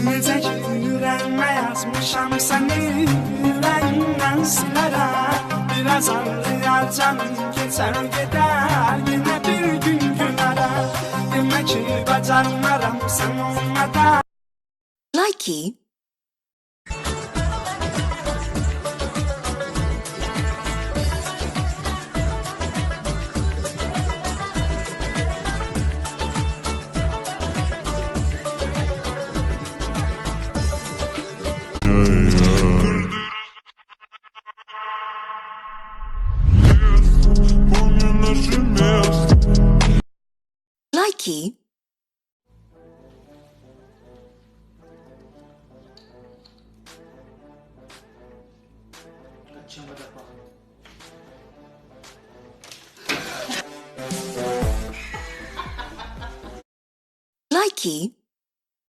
Necə ki ürəyimə yazmışam səni, ürəyimdən silərəm. Biraz ağrıyar canım, keçər gedər, yenə bir gün gülərəm. Demə ki bacarmaram sən olmadan. Likey. Помню наше место. Likey. Чем вода пахнет? Likey.